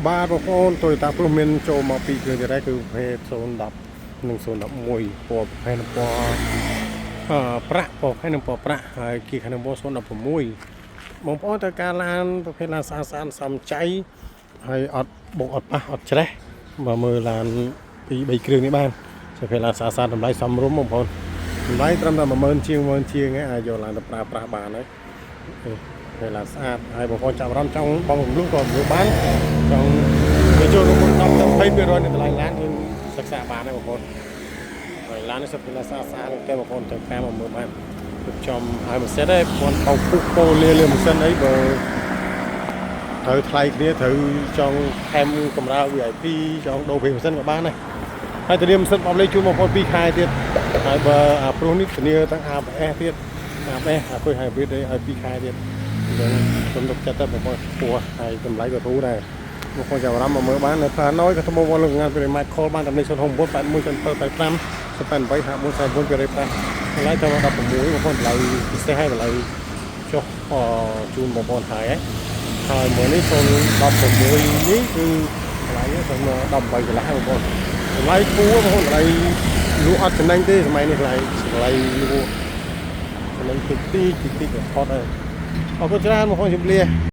បាទបងប្អូន Toyota ព្រោះមានចូលមកពីគ្រឿងទៀតដែរគឺប្រភេទ010និង011ពណ៌ប្រភេទនឹងពណ៌អឺប្រាក់ពណ៌ប្រភេទនឹងពណ៌ប្រាក់ហើយគីខាងនឹងពណ៌016បងប្អូនត្រូវការឡានប្រភេទឡានស្អាតស្អាតសំចៃហើយអត់បុកអត់ប៉ះអត់ច្រេះមកមើលឡានពី3គ្រឿងនេះបានប្រភេទឡានស្អាតស្អាតតម្លៃសមរម្យបងប្អូនតម្លៃត្រឹមតែ10000ជាង10000ជាងឯងអាចយកឡានទៅប្រើប្រាស់បានហើយពេលឡានស្អាតហើយបងប្អូនចាប់អារម្មណ៍ចង់បងរំលោះក៏រំលោះបានចង់ទៅចូលរួម10ទៅ20%នៃតម្លៃឡានយើងសិក្សាបានដែរបងប្អូនហើយឡាននេះសុទ្ធតែស្អាតស្អាតតែបងប្អូនត្រូវការមកមើលបានរៀបចំហើយម៉ាស៊ីនឯងបងបោកពុះពោលាលាម៉ាស៊ីនអីបើត្រូវថ្លៃគ្នាត្រូវចង់ថែមកម្រើ VIP ចង់ដូរប្រេងម៉ាស៊ីនក៏បានដែរហើយធានាម៉ាស៊ីនបបលេខជូនបងប្អូន2ខែទៀតហើយបើអាប្រុសនេះធានាទាំង ABS ទៀត ABS អាគុយ hybrid នេះឲ្យ2ខែទៀតអញ្ចឹងខ្ញុំទុកចិត្តទៅបងប្អូនខ្ពស់ហើយតម្លៃក៏ធូរដែរបងប្អូនចាប់អារម្មណ៍មកមើលបាននៅផ្សារណយក៏ថ្មវល់ងานប្រិមត្តខលបានតាមលេខ069 81 7 85 88 54 49 205តម្លៃទៅ16បងប្អូនតម្លៃពិសេសហើយតម្លៃចុះជូនបងប្អូនហើយហើយមួយនេះ016នេះគឺតម្លៃត្រឹម18កន្លះបងប្អូនតម្លៃធូរបងប្អូនតម្លៃលក់អត់ចំណេញទេសម័យនេះតម្លៃតម្លៃលក់ចំណេញតិចតិចតិចតិចបំផុតហើយអរគុណច្រើនបងប្អូនជម្រាបលា។